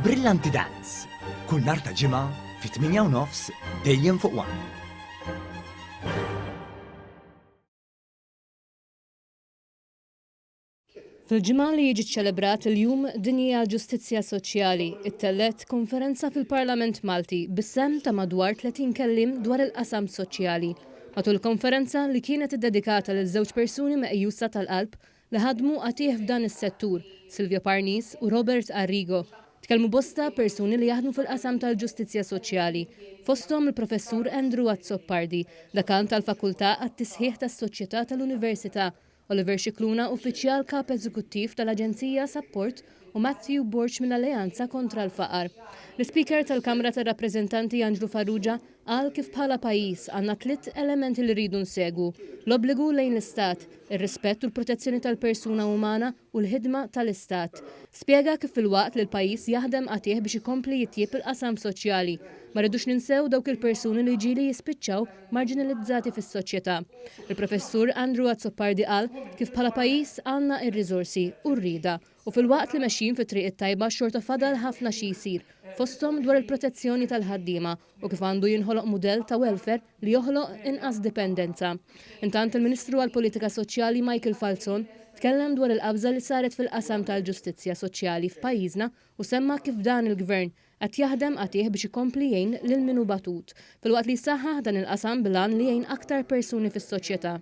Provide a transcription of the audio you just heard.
Brillanti Dance, kull nhar ta' Ġimgħa fit-8 u nofs dejjem fuq One. Fil-ġimgħa li jiġi ċċelebrat il-Jum Dinji għall-Ġustizzja Soċjali, ittellgħet konferenza fil-Parlament Malti bis-sehem ta' madwar 30 kelliem dwar il-qasam soċjali. Matul il-konferenza, li kienet iddedikata lil żewġ persuni meqjusa tal-qalb li ħadmu qatigħ f'dan is-settur, Silvio Parnis u Robert Arrigo, tkellmu bosta persuni li jaħdmu fil-qasam tal-ġustizzja soċjali, fosthom il-Professur Andrew Azzopardi, Dekan tal-Fakultà għat-Tisħiħ tas-Soċjetà tal-Università Oliver Scicluna, Uffiċjal Kap Eżekuttiv tal-Aġenzija Sapport u Matthew Borg mill-Alleanza Kontra l-Faqar. L-Ispeaker tal-Kamra tar-Rappreżentanti Anġlu Farrugia qal kif bħala pajjiż għandna tliet elementi li rridu nsegwu, l-obbligu lejn l-Istat, ir-rispett u l-protezzjoni tal-persuna umana u l-ħidma tal-Istat. Spjega kif filwaqt li l-pajjiż jaħdem qatigħ biex ikompli jitjieb il-qasam soċjali, ma rridux ninsew dawk il-persuni li ġieli jispiċċaw marġinalizzati fis-soċjetà. Il-Professur Andrew Azzopardi qal kif bħala pajjiż għandna r-riżorsi u r-rieda u filwaqt li mexjin fit-triq it-tajba xorta fadal ħafna xi jsir, fosthom dwar il-protezzjoni tal-ħaddiema u kif għandu jinħoloq mudell ta' welfare li joħloq inqas dipendenza. Intant il-Ministru għall-Politika Soċjali Michael Falzon tkellem dwar il-qabża li saret fil-qasam tal-ġustizzja soċjali f'pajjiżna u semma kif dan il-Gvern qed jaħdem qatigħ biex ikompli jgħin lil min hu batut, filwaqt li jsaħħaħ dan il-qasam bil-għan li jgħin aktar persuni fis-soċjetà.